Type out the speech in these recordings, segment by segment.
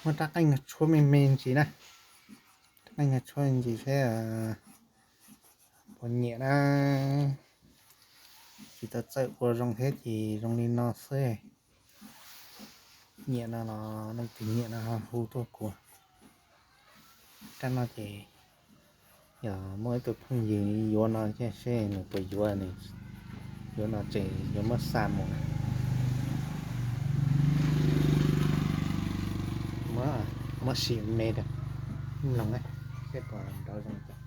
Muab rab qeej no tshuab me me ntsis na. Rab qeej no tshuab me ntsis seb puas nyiam na. Tsis tau txawj ua zoo thiab ces zoo li no xwb. Nyiam no los leej twg nyiam no ho hu tuaj kuv. Rab no ces yog muaj ib tug phooj ywg yuav no seb nws puas yuav, nws yuav no ces yuav muab xa mus. Muab sim me rau mloog seb puas nrov zoo cas.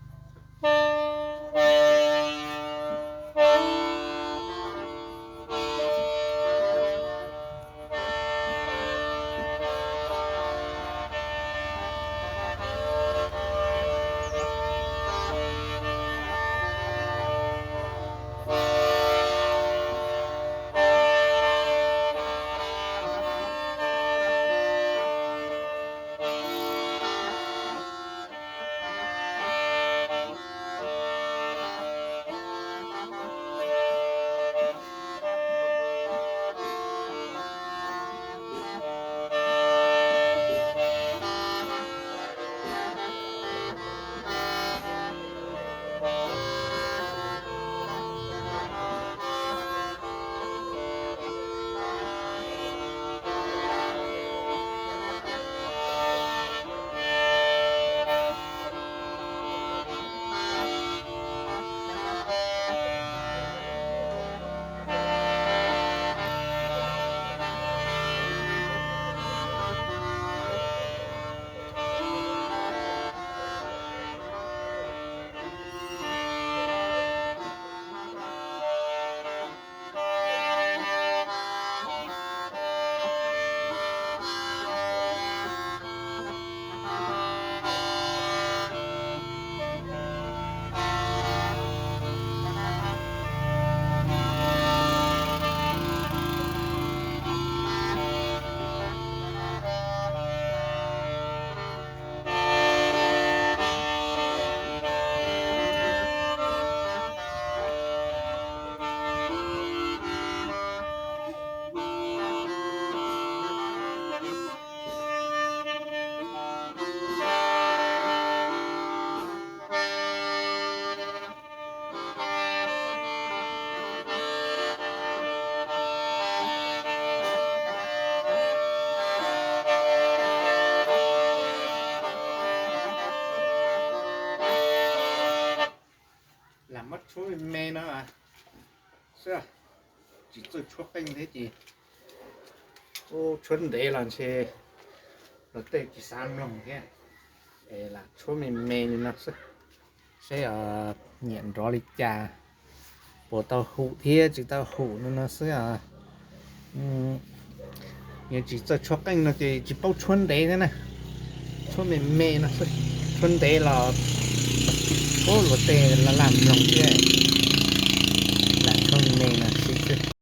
Lam muab tshuab me me no xwb, tsis txawj tshuab qeej thiab ces, ub, tshuab ntev los ntshe luag tej tsis xav mloog thiab. Es lam tshuab me me li no xwb, seb nyiam nrov li cas, puas tau hum thiab tsis tau hum li no xwb os. Yog tsis txawj tshuab qeej no ces tsis paub tshuab ntev thiab na. Tshuab me me no xwb, tshuab ntev los, ub, luag tej laj laj mloog thiab. Lam tshuab me me no xwb xwb.